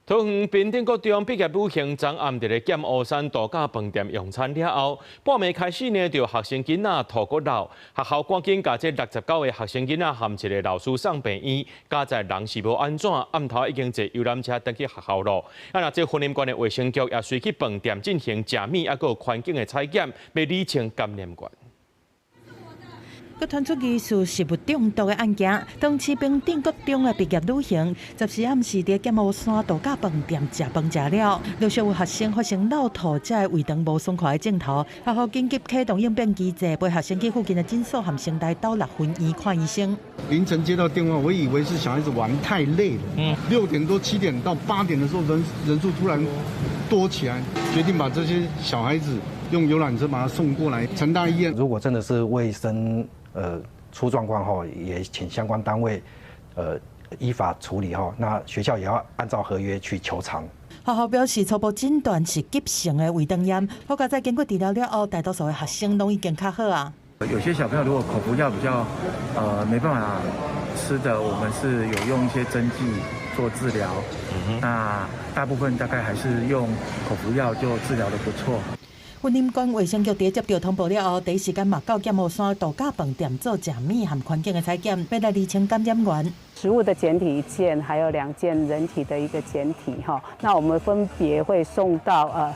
桃園平頂國中畢業旅行昨暗佇咧劍湖山度假飯店用餐了後，半暝開始呢，就學生囡仔吐閣漏，學校趕緊共這69個學生囡仔含一个老師送病院，佳哉人是無按怎，暗頭已經坐遊覽車轉去學校囉。啊，若這雲林縣的衛生局也隨去飯店進行食物抑閣有環境的採檢，欲理清感染源。閣傳出疑似食物中毒的案件，桃園市平頂國中的畢業旅行，14暗時佇劍湖山度假飯店食飯食了，陸續有學生發生落吐這个胃腸無爽快的症頭，學校緊急啟動應變機制，陪學生去附近的診所和成大斗六分院看醫生。凌晨接到電話，我以為是小孩子玩太累了。6點多7點到8點的時候，人數突然多起來，決定把這些小孩子用遊覽車把他送過來成大醫院。如果真的是衛生出狀況後，也請相關單位依法處理哈。那學校也要按照合約去求償。學校表示初步診斷是急性的胃腸炎，好佳哉經過治療了後，大多數的學生攏已經較好啊。有些小朋友如果口服藥比較沒辦法吃的，我們是有用一些針劑做治療。那大部分大概還是用口服藥就治療得不錯。雲林縣衛生局佇接到通報了後，第一時間嘛到劍湖山度假飯店做食物和環境的採檢，欲來釐清感染源。食物的檢體一件，還有兩件人體的一個檢體哈。那我們分別會送到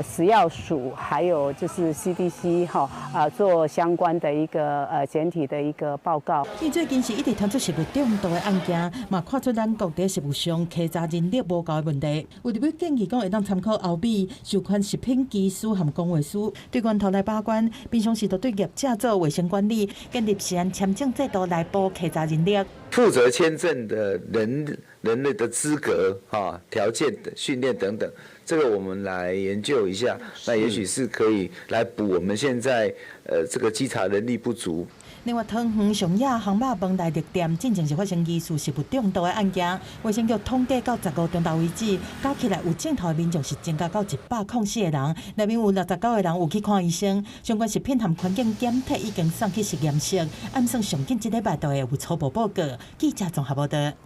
食藥署，還有就是 CDC 哈啊做相關的一個檢體的一個報告。因最近是一直傳出食物中毒的案件，嘛看出咱國佇食物上稽查人力無夠的問題。有立委建議講會當參考歐美授權食品技師和公衛師對源頭來把關，平常時就對業者做衛生管理，建立食安簽證制度來補稽查人力。負責簽證的人類的資格、哈條件的訓練等等，這個我們來研究一下，那也許是可以來補我們現在這個稽查人力不足。另外，桃園松野烘肉飯內壢店進前是發生疑似食物中毒的案件，衛生局統計到15中晝為止，加起來有症頭的民眾是增加到104個人，內面有69個人有去看醫生，相關食品和環境檢體已經送去實驗室，按算上緊這禮拜就會有初步報告。記者綜合報道。